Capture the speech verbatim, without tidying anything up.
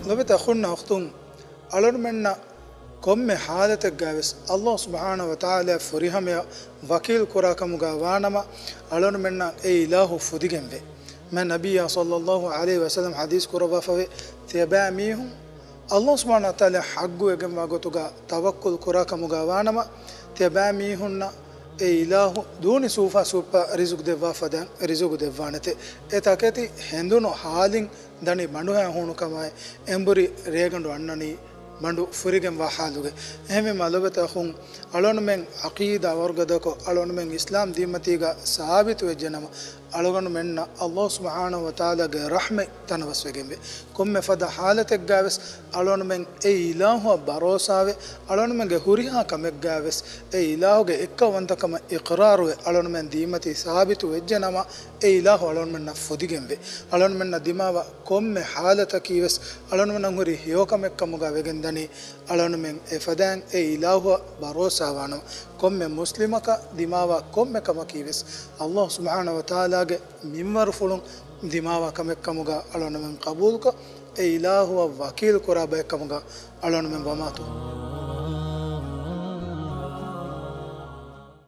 ލޮބުވެތި އަޚުންނާ އުޚްތުން، އަޅުގަނޑުމެންނަށް ކޮންމެ ޙާލަތެއްގައިވެސް ﷲ ސުބްޙާނަހޫ ވަތަޢާލާ ފުރިހަމަޔަށް ވަކީލު ކުރާ ކަމުގަ ވާނަމަ، އަޅުގަނޑުމެންނަށް އެ އިލާހު ފުދިގެންވޭ. މާތް ނަބިއްޔާ ޞައްލައްލާހު ޢަލައިހި ވަސައްލަމް ޙަދީޘް ކުރައްވާފަވޭ، ތިޔަބައިމީހުން ﷲ ސުބްޙާނަހޫ ވަތަޢާލާ ޙައްޤުވެގެންވާ ގޮތުގަ ތަވައްކުލް ކުރާ ކަމުގަ ވާނަމަ، ތިޔަބައިމީހުންނަށް އެ އިލާހު ދޫނި ސޫފާ ސޫއްޕަ ރިޒުގު ދެއްވާ ފަދައިން ރިޒުގު ދެއްވާނެތެ. އެ ތަކެތި ހެނދުނު ޙާލިން ދަނީ ބަނޑުހައި ހޫނުކަމާއި، އެނބުރި ރޭގަނޑު އަންނަނީ ބަނޑު ފުރިގެންވާ ޙާލުގައި. އެހެންވީމާ ލޮބުވެތި އަޚުން، އަޅުގަނޑުމެން ޢަޤީދާ ވަރުގަދަކޮށް، އަޅުގަނޑުމެން އިސްލާމް ދީންމަތީގަ ސާބިތުވެއްޖެނަމަ، އަޅުގަނޑުމެންނަށް ﷲ ސުބްޙާނަހޫ ވަތަޢާލާގެ ރަޙްމަތް ތަނަވަސްވެގެންވޭ. ކޮންމެ ފަދަ ޙާލަތެއްގައިވެސް އަޅުގަނޑުމެން އެ އިލާހުއަށް ބަރޯސާވެ، އަޅުގަނޑުމެންގެ ހުރިހާ ކަމެއްގައިވެސް އެ އިލާހުގެ އެއްކައުވަންތަކަމަށް އިޤްރާރުވެ، އަޅުގަނޑުމެން ދީންމަތީ ސާބިތު ވެއްޖެނަމަ، އެ އިލާހު އަޅުގަނޑުމެންނަށް ފުދިގެންވޭ. އަޅުގަނޑުމެންނަށް ދިމާވާ ކޮންމެ ޙާލަތަކީވެސް އަޅުގަނޑުމެންނަށް ހުރި ހެޔޮކަމެއްކަމުގަ ވެގެންދަނީ، އަޅުގަނޑުމެން އެފަދައިން އެ އިލާހުއަށް ބަރޯސާވާނަމަ، ކޮންމެ މުސްލިމަކަށް ދިމާވާ ކޮންމެ ކަމަކީވެސް ﷲ ސުބްޙާނަހޫ ވަތަޢާލާގެ މިންވަރުފުޅުން ދިމާވާ ކަމެއްކަމުގަ އަޅުގަނޑުމެން ޤަބޫލުކޮށް، އެ އިލާހުއަށް ވަކީލު ކުރާ ބައެއްކަމުގަ އަޅުގަނޑުމެން ވަމާތޯ.